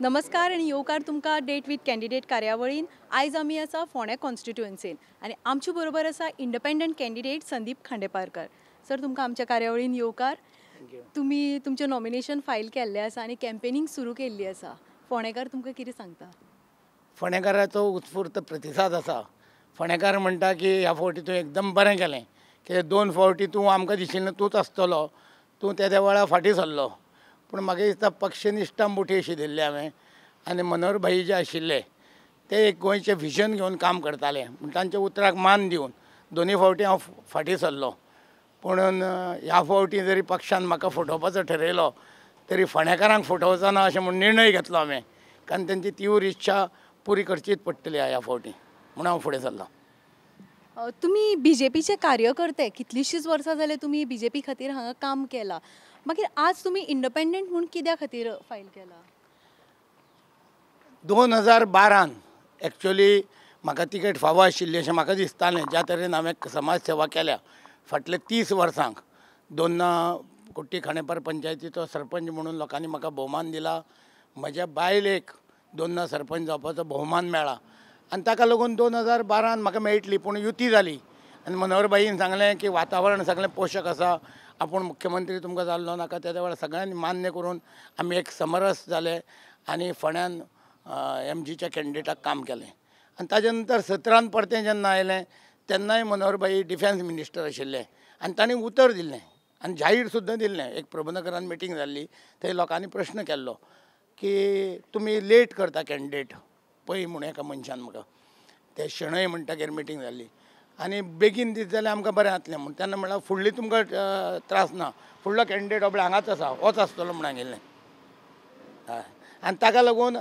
नमस्कार आनी येवकार तुमकां डेट विथ कॅन्डिडेट कार्यावळीन. आयज आमी आसा फोंड्या कॉन्स्टिट्युएन्सीन आनी आमचे बरोबर आसा independent candidate Sandeep Khandeparkar. Sir, तुमकां आमच्या कार्यावळीन येवकार. तुमी तुमचें नॉमिनेशन फायल केल्लें आसा आनी कॅम्पेनींग सुरू केल्ली आसा. फोंडेकार तुमकां कितें सांगता? फोंडेकाराचो उत्स्फूर्त प्रतिसाद आसा. फोंडेकार म्हणटा की ह्या फावटी तूं एकदम बरें केलें, कित्याक दोन फावटी तूं आमकां दिशिल्लें तूंच आसतलो, तूं तेद्या वेळार फाटीं सरलो. पूण म्हाका दिसता पक्षनिश्ठा मोठी अशी धरली हांवें आनी मनोहर भाई जे आशिल्ले ते एक गोंयचें विजन घेवन काम करताले, म्हूण तांच्या उतराक मान दिवन दोनूय फावटी हांव फाटीं सरलो. पूण ह्या फावटी जरी पक्षान म्हाका फटोवपाचो ठरयलो तरी फोंडेकारांक फटोवचो ना अशें म्हूण निर्णय घेतलो हांवें, कारण तांची तीव्र इच्छा पुरी करचीच पडटली ह्या फावटी, म्हूण हांव फुडें सरलां. तुमी बीजेपीचे कार्यकर्ते, कितलींशींच वर्सां जालें तुमी बीजेपी खातीर हांगा काम केलां, मागीर आज तुमी इंडिपेंडंट म्हूण कित्या खातीर फायल केलां? 2012 एक्चुअली म्हाका तिकेट फावो आशिल्ली अशें म्हाका दिसतालें. ज्या तरेन हांवें समाज सेवा केल्या फाटले 30 वर्सांक, दोन्ना कुट्टी खांडेपार पंचायतीचो सरपंच म्हणून लोकांनी म्हाका भोवमान दिला, म्हज्या बायलेक दोन्ना सरपंच जावपाचो भोवमान मेळ्ळा आनी ताका लागून 2012 म्हाका मेळटली. पूण युती जाली आनी मनोहर भाईन सांगलें की वातावरण सगळें पोशक आसा, आपूण मुख्यमंत्री तुमकां जाल्लो नाका. तेद्या वेळार सगळ्यांनी मान्य करून आमी एक समरस जाले आनी फोंड्यान एमजीच्या कॅन्डिडेटाक काम केलें. आनी ताजे नंतर 17 परतें जेन्ना आयलें तेन्नाय मनोहर भाई डिफेन्स मिनिस्टर आशिल्ले आनी तांणी उतर दिल्लें आनी जाहीर सुद्दां दिल्लें. एक प्रभुनगरान मिटींग जाल्ली थंय लोकांनी प्रश्न केल्लो की तुमी लेट करता कॅन्डिडेट पळय म्हूण एका मनशान म्हाका ते शणै म्हणटगीर मिटींग जाल्ली आनी बेगीन दीत जाल्यार आमकां बरें जातलें म्हूण तेन्ना म्हणल्यार फुडली तुमकां त्रास ना, फुडलो कॅन्डिडेट आपल्या हांगाच आसा, होच आसतलो म्हूण सांगिल्लें. हय, आनी ताका लागून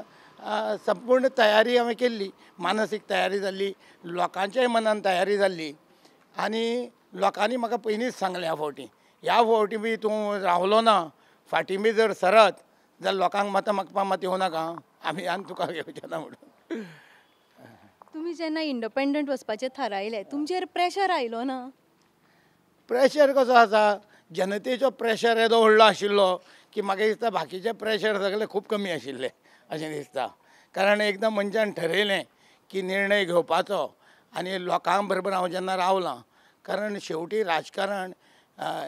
संपूर्ण तयारी हांवें केल्ली, मानसीक तयारी जाल्ली, लोकांच्याय मनान तयारी जाल्ली आनी लोकांनी म्हाका पयलींच सांगलें ह्या फावटी, ह्या फावटी बी तूं रावलो ना, फाटीं बी जर सरत जाल्यार लोकांक मतां मागपाक मात येवं नाका, आमी आनी तुका घेवचें ना म्हणून. तुमी जेन्ना इंडिपेंडंट वचपाचें थारायलें तुमचेर प्रेशर आयलो ना? प्रेशर कसो आसा, जनतेचो प्रेशर येदो व्हडलो आशिल्लो की म्हाका दिसता बाकीचे प्रेशर सगळे खूब कमी आशिल्ले अशें दिसता. कारण एकदां मनशान ठरयलें की निर्णय घेवपाचो आनी लोकां बरोबर हांव जेन्ना रावलां, कारण शेवटी राजकारण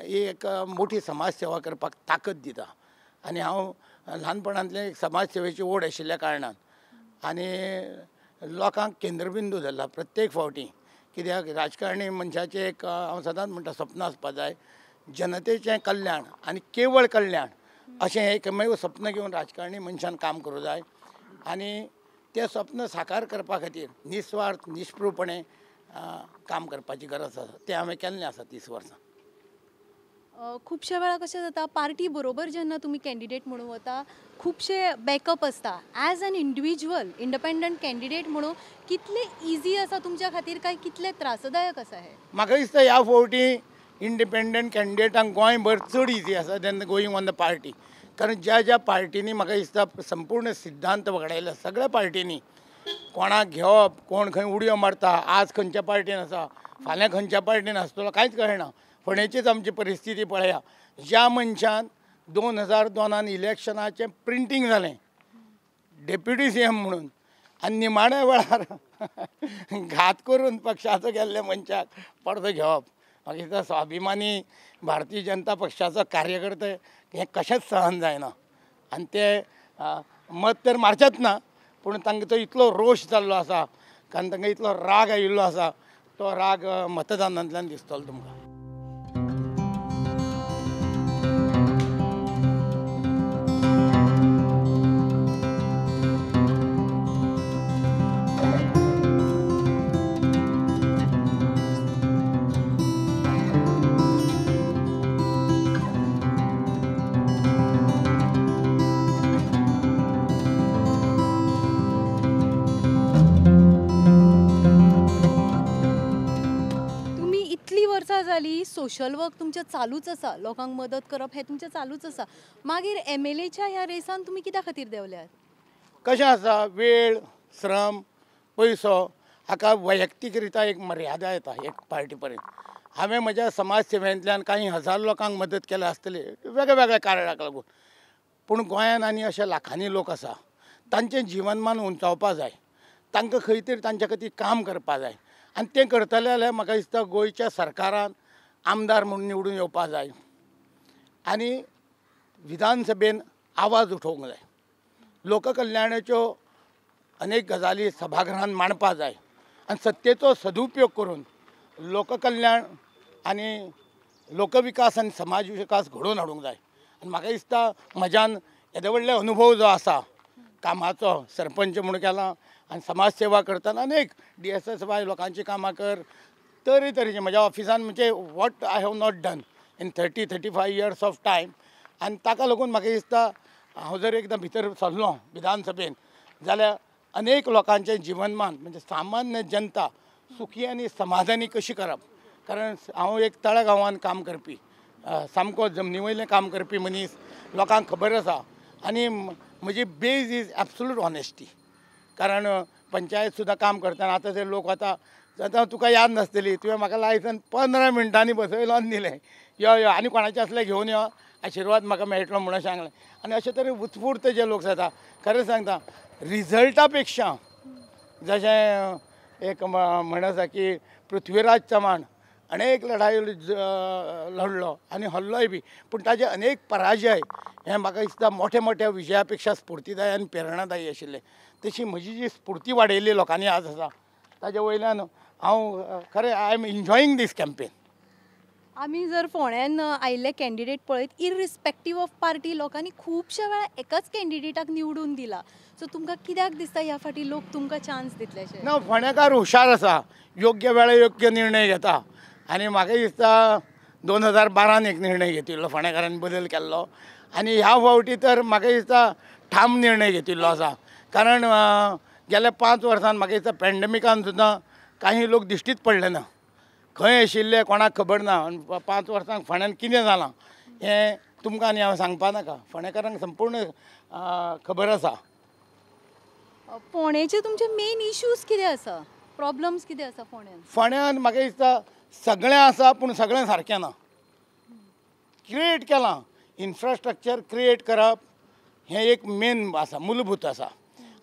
ही एक मोठी समाज सेवा करपाक ताकद दिता आनी हांव ल्हानपणांतलें एक समाज सेवेची ओड आशिल्ल्या कारणान आनी लोकांक केंद्रबिंदू धरला प्रत्येक फावटी. कित्याक राजकारणी मनशाचें एक हांव सदांच म्हणटा सपन आसपा जाय, जनतेचें कल्याण आनी केवळ कल्याण अशें एकमेव सपन घेवन राजकारणी मनशान काम करूं जाय आनी तें सपन साकार करपा खातीर निस्वार्थ निश्पृपणे काम करपाची गरज आसा. तें हांवें केल्लें आसा 30 वर्सां. खुबश्या वेळा कशें जाता, पार्टी बरोबर जेन्ना तुमी कॅन्डिडेट म्हणून वता खुबशे बॅकअप आसता. As an individual independent candidate म्हणून कितले इजी आसा तुमच्या खातीर काय कितले त्रासदायक आसा हें? म्हाका दिसता ह्या फावटी इंडिपेंडंट कॅन्डिडेटांक गोंयभर चड इजी आसा than going on the party. कारण ज्या ज्या पार्टींनी म्हाका दिसता संपूर्ण सिद्धांत वगडायला सगळ्या पार्टींनी, कोणाक घेवप, कोण खंय उडयो मारता, आज खंयच्या पार्टीन आसा फाल्यां खंयच्या पार्टीन आसतलो कांयच कळना. फोंडेचीच आमची परिस्थिती पळया, ज्या मनशान 2002 इलेक्शनाचें प्रिंटींग जालें डेप्युटी सी एम म्हणून आनी निमाण्या वेळार घात करून पक्षाचो गेल्ल्या मनशाक परतो घेवप, म्हाका दिसता स्वाभिमानी भारतीय जनता पक्षाचो कार्यकर्ते हें कशेंच सहन जायना. आनी ते मत तर मारचेच ना, पूण तांकां तो इतलो रोश जाल्लो आसा, कारण तांकां इतलो राग आयिल्लो आसा, तो राग मतदानांतल्यान दिसतलो तुमकां. सोशल वर्क तुमचें चालूच आसा, लोकांक मदत करप हें तुमचें चालूच आसा, मागीर एमएलएच्या ह्या रेसान तुमी कित्या खातीर देंवल्यात? कशें आसा, वेळ, श्रम, पयसो हाका वैयक्तीक रित्या एक मर्यादा येता एक पार्टी पर्यंत. हांवें म्हज्या समाज सेवेंतल्यान कांय हजार लोकांक मदत केल्या आसतली वेगळ्या वेगळ्या कारणाक लागून, पूण गोंयांत आनी अशे लाखांनी लोक आसा तांचें जिवनमान उंचावपा जाय, तांकां खंय तरी तांच्या खातीर काम करपा जाय. आनी तें करतलें जाल्यार म्हाका दिसता गोंयच्या सरकारान आमदार म्हूण निवडून येवपा जाय आनी विधानसभेन आवाज उठोवंक जाय, लोककल्याणाच्यो अनेक गजाली सभागृहान मांडपा जाय आनी सत्तेचो सदुपयोग करून लोककल्याण आनी लोकविकास आनी समाज विकास घडोवन हाडूंक जाय. आनी म्हाका दिसता म्हज्यान येदे व्हडले अनुभव जो आसा कामाचो, सरपंच म्हूण केला आनी समाज सेवा करतना अनेक DSSY लोकांची कामां कर, तरेतरेचे म्हज्या ऑफिसान म्हणजे what I have not done in 30-35 years of time. आनी ताका लागून म्हाका दिसता हांव जर एकदां भितर सरलो विधानसभेन जाल्यार अनेक लोकांचें जिवनमान म्हणजे सामान्य जनता सुखी आनी समाधानी कशी करप, कारण हांव एक तळागांवान काम करपी, सामको जमनी वयलें काम करपी मनीस, लोकांक खबर आसा. आनी म्हजी बेज is absolute honesty, कारण पंचायत सुद्दां काम करतना आतां जे लोक वता आतां तुका याद नासतली, तुवें म्हाका लायसन 15 मिनटांनी बसयलो आनी दिलें, यो यो आनी कोणाचें आसलें घेवन यो, आशिर्वाद म्हाका मेळटलो म्हणून सांगलें. आनी अशे तरेन उत्स्फूर्त जे लोक जाता, खरें सांगता रिजल्टा पेक्षा जशें एक म्हण आसा की पृथ्वीराज चव्हाण अनेक लढाई लढलो आनी हरलोय बी, पूण ताजे अनेक पराजय हे म्हाका दिसता मोठ्या मोठ्या विजया पेक्षा स्फुर्तीदायी आनी प्रेरणादायी आशिल्ले. तशी म्हजी जी स्फुर्ती वाडयल्ली लोकांनी आज आसा ताजे वयल्यान हांव खरें I am enjoying this campaign. आमी जर फोंड्यान आयिल्ले कॅन्डिडेट पळयत, इरिस्पेक्टीव ऑफ पार्टी लोकांनी खुबश्या वेळा एकाच कॅन्डिडेटाक निवडून दिला, सो तुमकां कित्याक दिसता ह्या फाटी लोक तुमकां चान्स दितले? ना, फोंडेकार हुशार आसा, योग्य वेळार योग्य निर्णय घेता. आनी म्हाका दिसता 2012 एक निर्णय घेतिल्लो फोंडेकारान, बदल केल्लो आनी ह्या फावटी तर म्हाका दिसता ठाम निर्णय घेतिल्लो आसा, कारण गेल्या 5 वर्सांत म्हाका दिसता पॅन्डेमिकान सुद्दां काही लोक दिश्टीच पडले ना, खंय आशिल्ले कोणाक खबर ना. 5 वर्सांक फोंड्यान कितें जालां हें तुमकां आनी हांव सांगपा नाका, फोंडेकारांक संपूर्ण खबर आसा. फोंडेचे तुमचे मेन इश्यूज कितें आसा, प्रॉब्लम्स कितें आसा फोंड्यान? फोंड्यान म्हाका दिसता सगळें आसा पूण सगळें सारकें ना. क्रिएट केलां इन्फ्रास्ट्रक्चर, क्रिएट करप हें एक मेन आसा, मूलभूत आसा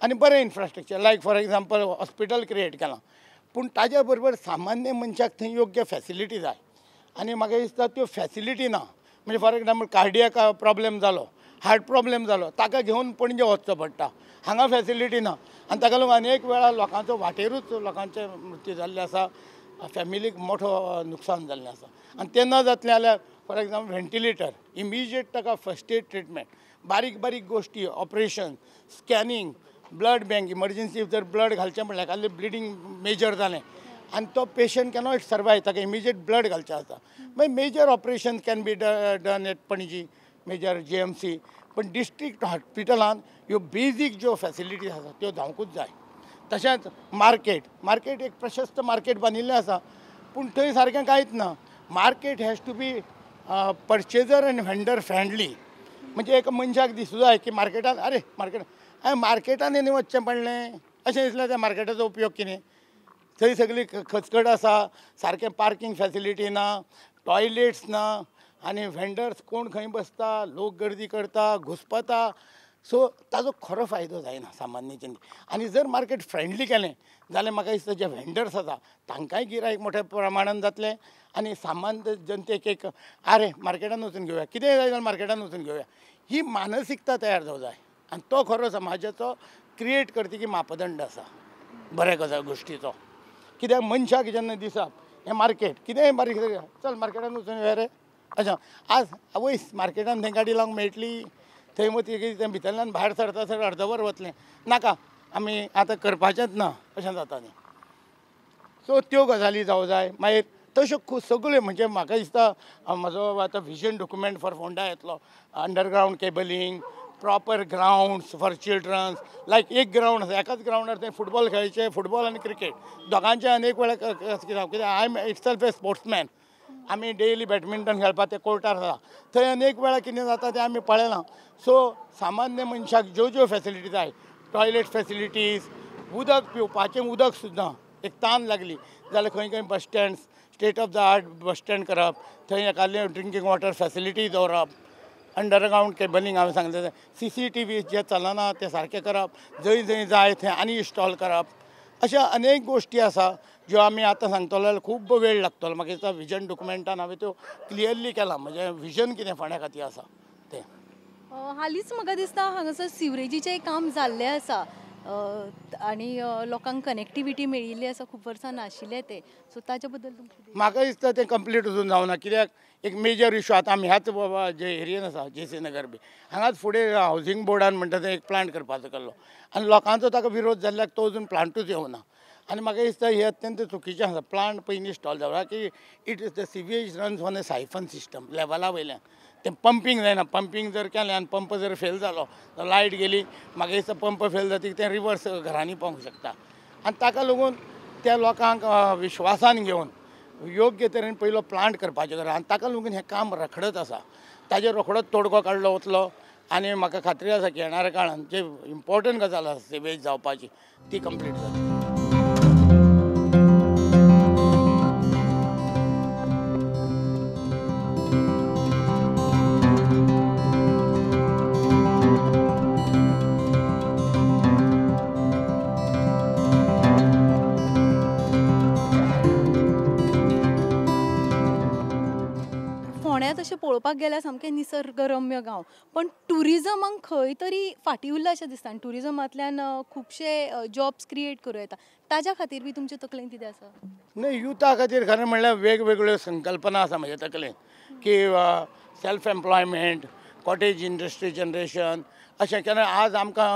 आनी बरें infrastructure like for example hospital create केलां, पूण ताज्या बरोबर सामान्य मनशाक थंय योग्य फॅसिलिटी जाय आनी म्हाका दिसता त्यो फॅसिलिटी ना. म्हणजे फॉर एग्जाम्पल कार्डियक प्रॉब्लेम जालो, हार्ट प्रॉब्लेम जालो, ताका घेवन पणजे वचचो पडटा, हांगा फॅसिलिटी ना आनी ताका लागून अनेक वेळार लोकांचो वाटेरूच लोकांचे मृत्यू जाल्ले आसा, फॅमिलीक मोठो नुकसान जाल्लें आसा. आनी तें ना जातलें जाल्यार फॉर एग्जाम्पल व्हेंटिलेटर, इमिजिएट ताका फर्स्ट एड ट्रिटमेंट, बारीक बारीक गोश्टी, operation, scanning, blood bank, emergency जर ब्लड घालचें म्हणल्यार एखादें ब्लिडींग मेजर जालें आनी तो पेशंट कॅनॉट सर्वायव, ताका इमिजिएट ब्लड घालचें आसता. मागीर major operation can be done at Panaji major GMC, पण डिस्ट्रिक्ट हॉस्पिटलान ह्यो बेजीक ज्यो फॅसिलिटीज आसा त्यो जावंकूच जाय. तशेंच मार्केट, मार्केट एक प्रशस्त मार्केट बांदिल्लें आसा पूण थंय सारकें कांयच ना. Market has to be purchaser and vendor friendly, म्हणजे एका मनशाक दिसूं जाय की मार्केटान अरे मार्केट हांवें मार्केटान न्ही वचचें पडलें अशें दिसलें त्या मार्केटाचो उपयोग कितें? थंय सगळी खचखट आसा, सारकें पार्कींग फॅसिलिटी ना, टॉयलेट्स ना आनी व्हेंडर्स कोण खंय बसता, लोक गर्दी करता, घुसपता, सो ताजो खरो फायदो जायना सामान्य जनतेक. आनी जर मार्केट फ्रेंडली केलें जाल्यार म्हाका दिसता जे व्हेंडर्स आसा तांकांय गिरायक मोठ्या प्रमाणान जातलें आनी सामान्य जनतेक एक आरे मार्केटान वचून घेवया, कितेंय जाय जाल्यार मार्केटान वचून घेवया, ही मानसिकता तयार जावं जाय आनी तो खरो समाजाचो क्रिएट करता की मापदंड आसा बऱ्या गजा गोश्टीचो. कित्याक मनशाक जेन्ना दिसप हें मार्केट कितेंय बारीक चल मार्केटान वचून घेवया रे, अच्छा आज आवयस मार्केटान थंय गाडी लावंक मेळटली, थंय वतकीर तें भितरल्यान भायर सरता सर अर्दवर वतलें, नाका आमी आतां करपाचेंच ना अशें जाता न्ही. सो त्यो गजाली जावं जाय. मागीर तश्यो सगळ्यो म्हणजे म्हाका दिसता म्हजो आतां विजन डॉक्युमेंट फॉर फोंडा येतलो, underground cabling, proper grounds for childrens, like एक ग्रावंड आसा, एकाच ग्रावंडार थंय फुटबॉल खेळचे, फुटबॉल आनी क्रिकेट दोगांचे अनेक वेळा कित्याक I am itself a sportsman, आमी डेली बॅडमिंटन खेळपाक ते कोर्टार आसा, थंय अनेक वेळा कितें जाता तें आमी पळयलां. सो सामान्य मनशाक ज्यो ज्यो फॅसिलिटी जाय, टॉयलेट फॅसिलिटीज, उदक पिवपाचें उदक सुद्दां एक तान लागली जाल्यार खंय खंय bus stands, state of the art bus stand करप, थंय एखादें ड्रिंकींग वॉटर फॅसिलिटी दवरप, अंडरग्रावंड केबलिंग हांवें सांगलें, CCTV जे चलना ते सारकें करप, जंय जंय जाय थंय आनी इन्स्टॉल करप, अशा अनेक गोश्टी आसा ज्यो आमी आतां सांगतलो जाल्यार खूब वेळ लागतलो. म्हाका दिसता विजन डॉक्युमेंटान हांवें त्यो क्लियरली केलां, म्हजें विजन कितें फोंड्या खातीर आसा तें. हालींच म्हाका दिसता हांगासर सिवरेजीचें काम जाल्लें आसा आनी लोकांक कनेक्टिविटी मेळिल्ली आसा, खूब वर्सां नाशिल्लें तें, सो ताच्या बद्दल तुमकां? म्हाका दिसता तें कंप्लीट अजून जावना, कित्याक एक मेजर इशू आतां आमी ह्याच जे एरियेन आसा JC नगर बी हांगाच फुडें हावजींग बोर्डान म्हणटा तें एक प्लांट करपाचो केल्लो आनी लोकांचो ताका विरोध जाल्ल्याक तो अजून प्लांटूच येवना. आनी म्हाका दिसता हें अत्यंत चुकीचें आसा. प्लांट पयलीं इन्स्टॉल जावया की it is the sewage runs on a siphon system, लेवला वयल्यान तें पंपींग जायना. पंपींग जर केलें आनी पंप जर फेल जालो लायट गेली, म्हाका दिसता पंप फेल जातकीर तें रिवर्स घरांनी पावूंक शकता. आनी ताका लागून त्या लोकांक विश्वासान घेवन योग्य तरेन पयलो प्लांट करपाचें गरज आनी ताका लागून हें काम रखडत आसा. ताजेर रोखडोच तोडगो काडलो वतलो आनी म्हाका खात्री आसा की येणाऱ्या काळान जे इम्पॉर्टंट गजाल आसा सिवेज जावपाची ती कंप्लीट जातली. तशें पळोवपाक गेल्यार सामकें निसर्गरम्य गांव, पण ट्युरिजमाक खंय तरी फाटीं उरला अशें दिसता आनी ट्युरिजमांतल्यान खुबशे जॉब्स क्रिएट करूं येता, ताज्या खातीर बी तुमचे तकलेन कितें आसा? न्हय, युथा खातीर खरें म्हणल्यार वेगवेगळ्यो संकल्पना आसा म्हज्या तकलेन की self employment, cottage industry generation अशें. केन्ना आज आमकां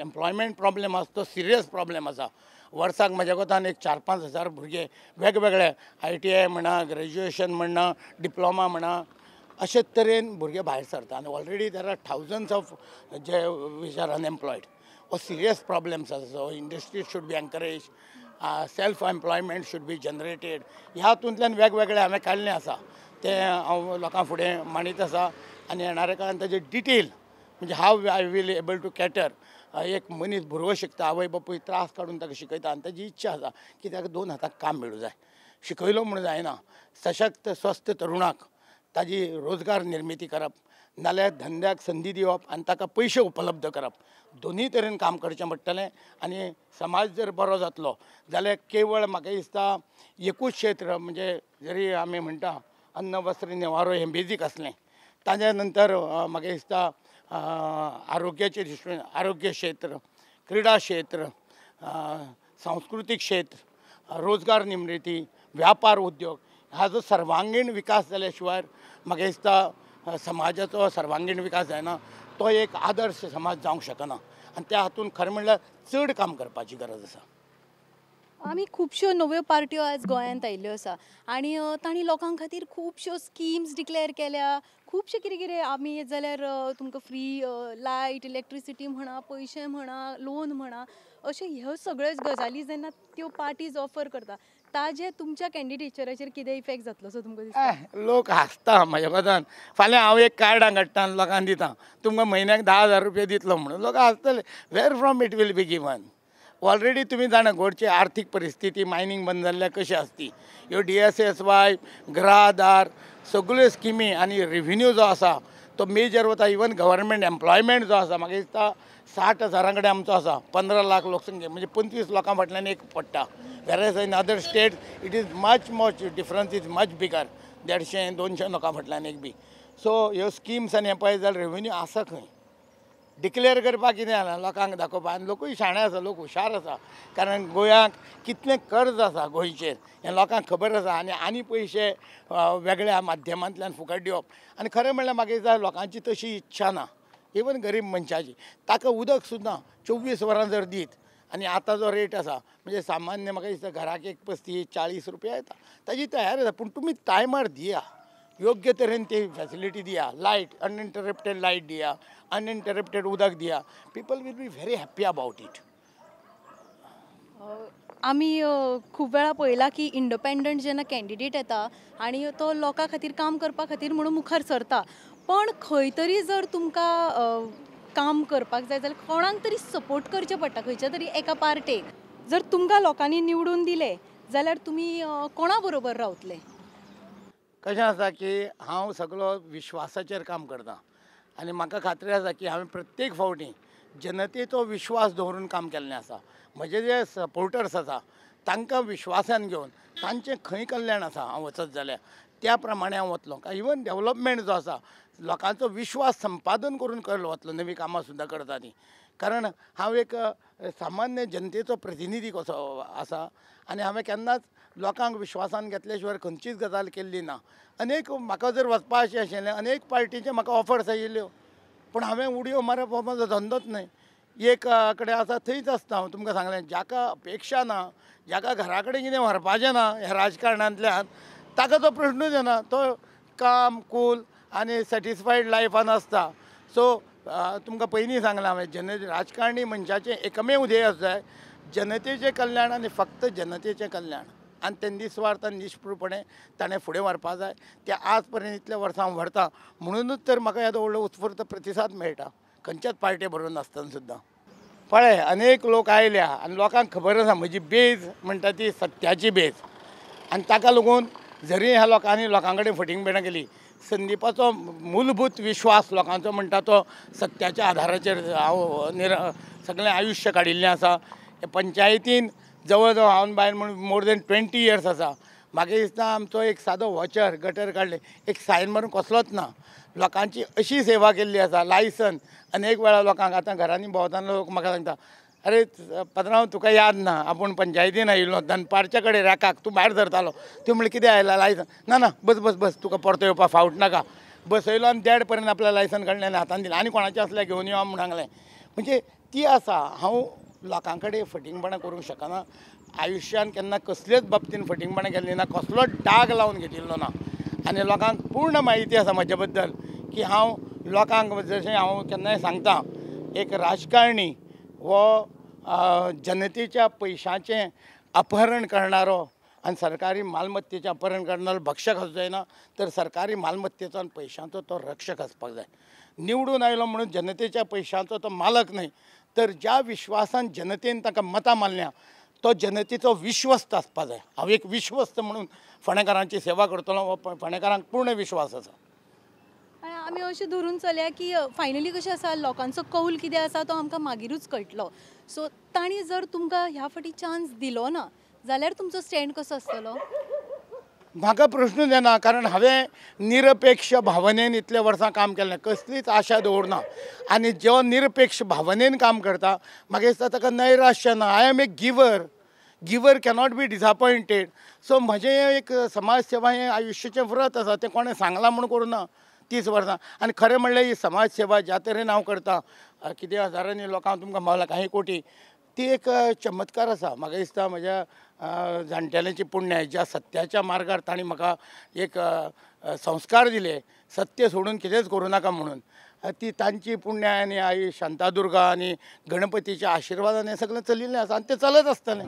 एम्प्लॉयमेंट प्रॉब्लेम आसा तो सिरियस प्रॉब्लेम आसा. वर्साक म्हज्या कोतान एक 4-5 हजार भुरगे वेगवेगळे ITI म्हणा, ग्रेज्युएशन म्हणा, डिप्लोमा म्हणा, अशे तरेन भुरगे भायर सरता आनी already there are thousands of J which are unemployed. हो सिरियस प्रॉब्लेम्स आसा. So industry should be encourage, self employment should be generated. ह्या हातूंतल्यान वेगवेगळे हांवें काडलें आसा तें हांव लोकां फुडें मांडीत आसा आनी येणाऱ्या काळान ताजें डिटेल म्हणजे how I will able to cater. एक मनीस भुरगो शिकता, आवय बापूय त्रास काडून ताका शिकयता आनी ताजी इच्छा आसा की ताका 2 हाताक काम मेळूं जाय. शिकयलो म्हूण जायना, सशक्त स्वस्थ तरुणाक ताजी रोजगार निर्मिती करप, नाल्यार धंद्याक संदी दिवप आनी ताका पयशे उपलब्ध करप, दोनूय तरेन काम करचें पडटलें. आनी समाज जर बरो जातलो जाल्यार केवळ म्हाका दिसता एकूच क्षेत्र म्हणजे जरी आमी म्हणटा अन्न वस्त्र निवारो हें बेजीक आसलें, ताज्या नंतर म्हाका दिसता आरोग्याचे दृश्टीन आरोग्य क्षेत्र, क्रिडा क्षेत्र, सांस्कृतीक क्षेत्र, रोजगार निर्मिती, व्यापार उद्योग हाजो सर्वांगीण विकास जाल्या शिवाय म्हाका दिसता समाजाचो सर्वांगीण विकास जायना, तो एक आदर्श समाज जावंक शकना आनी त्या हातून खरें म्हणल्यार चड काम करपाची गरज आसा. आमी खुबश्यो नव्यो पार्ट्यो आज गोंयांत आयिल्ल्यो आसा आनी तांणी लोकां खातीर खुबश्यो स्किम्स डिक्लेअर केल्या, खुबशें कितें कितें. आमी जाल्यार तुमकां फ्री लायट, इलेक्ट्रिसिटी म्हणा, पयशे म्हणा, लोन म्हणा, अश्यो ह्यो सगळ्यो गजाली जेन्ना त्यो पार्टीज ऑफर करता ताजे तुमच्या कॅन्डिडेचराचेर कितें इफेक्ट जातलो सो तुमकां दिसता? लोक हांसता म्हज्या कोतान. फाल्यां हांव एक कार्डां काडटा आनी लोकांक दिता, तुमकां म्हयन्याक 10,000 रुपया दितलो म्हणून लोक हांसतले. Where from it will be given? Already तुमी जाणा गोंयची आर्थीक परिस्थिती मायनींग बंद जाल्ल्याक कशी आसती, ह्यो DSSY, गृह आधार सगळ्यो स्किमी आनी रेविन्यू जो आसा तो मेजर वता. इवन गव्हर्मेंट एम्प्लॉयमेंट जो आसा म्हाका दिसता 60,000 कडेन आमचो आसा, 15 लाख लोकसंख्या म्हणजे 25 लोकां फाटल्यान एक पडटा. Whereas in other state it is much much difference is much bigger, 150-200 लोकां फाटल्यान एक बी. सो ह्यो स्किम्स आनी हें पळयत जाल्यार रेविन्यू आसा खंय? डिक्लेअर करपाक कितें जालां लोकांक दाखोवपाक. आनी लोकूय शाणे आसा, लोक हुशार आसा, कारण गोंयाक कितलें कर्ज आसा गोंयचेर हें लोकांक खबर आसा आनी आनी पयशे वेगळ्या माध्यमांतल्यान फुकट दिवप. आनी खरें म्हणल्यार म्हाका दिसता लोकांची तशी इच्छा ना, इवन गरीब मनशाची. ताका उदक सुद्दां 24 वरां जर दीत आनी आतां जो रेट आसा म्हणजे सामान्य म्हाका दिसता घराक एक 35-40 रुपया येता, ताजी तयार आसा. पूण तुमी टायमार दिया, योग्य तरेन ती फॅसिलिटी दिया, लायट अनइंटरप्टेड लायट दिया, अनइंटरप्टेड उदक दिया, people will be very happy about it. आमी खूब वेळा पळयलां की इंडिपेंडंट जेन्ना कॅन्डिडेट येता आनी तो लोकां खातीर काम करपा खातीर म्हणून मुखार सरता, पण खंय तरी जर तुमकां काम करपाक जाय जाल्यार कोणाक तरी सपोर्ट करचें पडटा, खंयच्या तरी एका पार्टेक. जर तुमकां लोकांनी निवडून दिलें जाल्यार तुमी कोणा बरोबर रावतले? कशें आसा की हांव सगलो विश्वासाचेर काम करता आनी म्हाका खात्री आसा की हांवें प्रत्येक फावटी जनतेचो विश्वास दवरून काम केल्लें आसा. म्हजे जे सपोर्टर्स आसा तांकां विश्वासान घेवन तांचें खंय कल्याण आसा हांव वचत जाल्यार त्या प्रमाणे हांव वतलो. इवन डेवलपमेंट जो आसा लोकांचो विश्वास संपादन करून करलो वतलो, नवीं कामां सुद्दां करता तीं. कारण हांव एक सामान्य जनतेचो प्रतिनिधी कसो आसा आनी हांवें केन्नाच लोकांक विश्वासान घेतल्या शिवाय खंयचीच गजाल केल्ली ना. अनेक म्हाका जर वचपाचें आशिल्लें अनेक पार्टीचे म्हाका ऑफर्स आयिल्ल्यो, पूण हांवें उडयो मारप हो म्हजो धंदोच न्हय. एक कडेन आसा थंयच आसता. हांव तुमकां सांगलें, जाका अपेक्षा ना, जाका घरा कडेन कितें व्हरपाचें ना ह्या राजकारणांतल्यान, ताका तो प्रश्नूच येना. तो काम कूल आनी सॅटिस्फायड लायफान आसता. सो तुमकां पयलीं सांगलां हांवें, राजकारणी मनशाचें एकमेव ध्येय आसूंक जाय जनतेचें कल्याण आनी फक्त जनतेचें कल्याण, आनी तें निस्वार्थ आनी निश्पृपणे ताणें फुडें व्हरपाक जाय. तें आज पर्यंत इतल्या वर्सां हांव व्हरता, म्हणुनूच तर म्हाका येदो व्हडलो उत्स्फूर्त प्रतिसाद मेळटा खंयच्याच पार्टे बरोबर नासतना सुद्दां. पळय अनेक लोक आयल्या आनी लोकांक खबर आसा म्हजी बेज म्हणटा ती सत्याची बेज, आनी ताका लागून जरी ह्या लोकांनी लोकां कडेन फटींगपणां केली, संदीपाचो मूलभूत विश्वास लोकांचो म्हणटा तो सत्याच्या आधाराचेर हांव सगळें आयुश्य काडिल्लें आसा. पंचायतीन जवळ जवळ हांव बायल म्हणून मोर देन 20 इयर्स आसा. म्हाका दिसता आमचो एक सादो वॉचर गटर काडलें, एक सायन मारून कसलोच ना. लोकांची अशी सेवा केल्ली आसा. लायसन अनेक वेळा लोकांक आतां घरांनी भोंवतना लोक म्हाका सांगता, अरे पात्रांव तुका याद ना आपूण पंचायतीन आयिल्लो दनपारच्या कडेन रॅकाक तूं भायर सरतालो, तूं म्हणलें कितें आयला लायसन, ना ना बस बस बस तुका परतो येवपाक फावट नाका. बसयलो आनी 1:30 पर्यंत आपल्या लायसन काडलें आनी हातान दिलें आनी कोणाचें आसल्यार घेवन यो म्हूण सांगलें. म्हणजे ती आसा. हांव लोकां कडेन फटींगपणां करूंक शकना. आयुश्यान केन्ना कसलेच बाबतीन फटींगपणां केल्लीं ना, कसलोच डाग लावन घेतिल्लो ना. आनी लोकांक पूर्ण म्हायती आसा म्हजे बद्दल की हांव लोकांक जशें हांव केन्नाय सांगता, एक राजकारणी हो जनतेच्या पयशांचें अपहरण करणारो आनी सरकारी मालमत्तेचें अपहरण करणारो भक्षक आसूंक जायना, तर सरकारी मालमत्तेचो आनी पयशांचो तो रक्षक आसपाक जाय. निवडून आयलो म्हणून जनतेच्या पयशांचो तो मालक न्हय, तर ज्या विश्वासान जनतेन ताका मतां मारल्या तो जनतेचो विश्वस्त आसपाक जाय. हांव एक विश्वस्त म्हणून फोंडेकारांची सेवा करतलो, हो फोंडेकारांक पूर्ण विश्वास आसा. आमी अशें धरून चलया की फायनली कशें आसा, लोकांचो कौल कितें आसा तो आमकां मागीरूच कळटलो. सो तांणी जर तुमकां ह्या फावटी चान्स दिलो ना जाल्यार तुमचो स्टँड कसो आसतलो? म्हाका प्रश्नूच येना, कारण हांवें निरपेक्ष भावनेन इतल्या वर्सां काम केलें, कसलीच आशा दवरना. आनी जो निरपेक्ष भावनेन काम करता म्हाका दिसता ताका नैराश्य ना. I am a giver, giver cannot be disappointed. So म्हजें एक समाज सेवा हें आयुश्याचें व्रत आसा, तें कोणें सांगलां म्हूण करूं 30 वर्सां. आनी खरें म्हणल्यार ही समाज सेवा ज्या तरेन हांव करता, कितें हजारांनी लोकांक तुमकां मेळ्ळा काही कोटी, ती एक चमत्कार आसा. म्हाका दिसता म्हज्या जाणटेल्यांची पुण्याय, ज्या सत्याच्या मार्गार तांणी म्हाका एक संस्कार दिले, सत्य सोडून कितेंच करूं नाका म्हणून, ती तांची पुण्याय आनी आई शांतादुर्गा आनी गणपतीच्या आशिर्वादान हें सगळें चलिल्लें आसा आनी तें चलत आसतलें.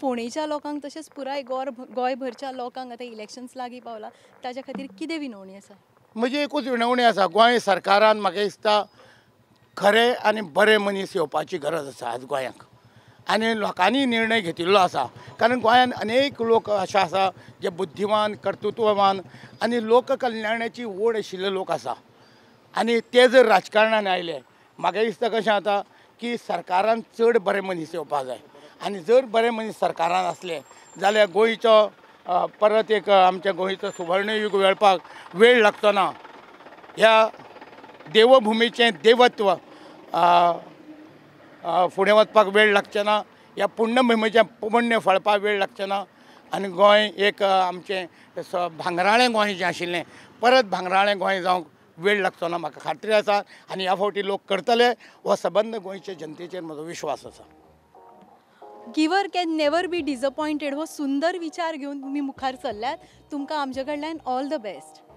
फोंडेच्या लोकांक तशेंच पुराय गोंयभरच्या लोकांक आतां इलेक्शन्स लागीं पावला, ताच्या खातीर कितें विनवणी आसा? म्हजी एकूच विनवणी आसा, गोंय सरकारान म्हाका दिसता खरें आनी बरे मनीस येवपाची गरज आसा आज गोंयांक, आनी लोकांनी निर्णय घेतिल्लो आसा. कारण गोंयांत अनेक लोक अशे आसा जे बुद्धिवान, कर्तृत्ववान आनी लोककल्याणाची ओड आशिल्ले लोक आसा, आनी ते जर राजकारणान आयले म्हाका दिसता कशें आतां की सरकारान चड बरे मनीस येवपाक जाय. आनी जर बरे मनीस सरकारान आसले जाल्यार गोंयचो परत एक आमच्या गोंयचो सुवर्णयूग मेळपाक वेळ लागचो ना. ह्या देवभुमीचें देवत्व फुडें वचपाक वेळ लागचें ना, ह्या पुण्यभुमीचें पुण्य फळपाक वेळ लागचें ना, आनी गोंय एक आमचें भांगराळें गोंय जें आशिल्लें परत भांगराळें गोंय जावंक वेळ लागचो ना, म्हाका खात्री आसा. आनी ह्या फावटी लोक करतले हो सबंद गोंयचे जनतेचेर म्हजो विश्वास आसा. Giver can never be disappointed हो सुंदर विचार घेवन तुमी मुखार सरल्यात. तुमकां आमचे कडल्यान ऑल the best.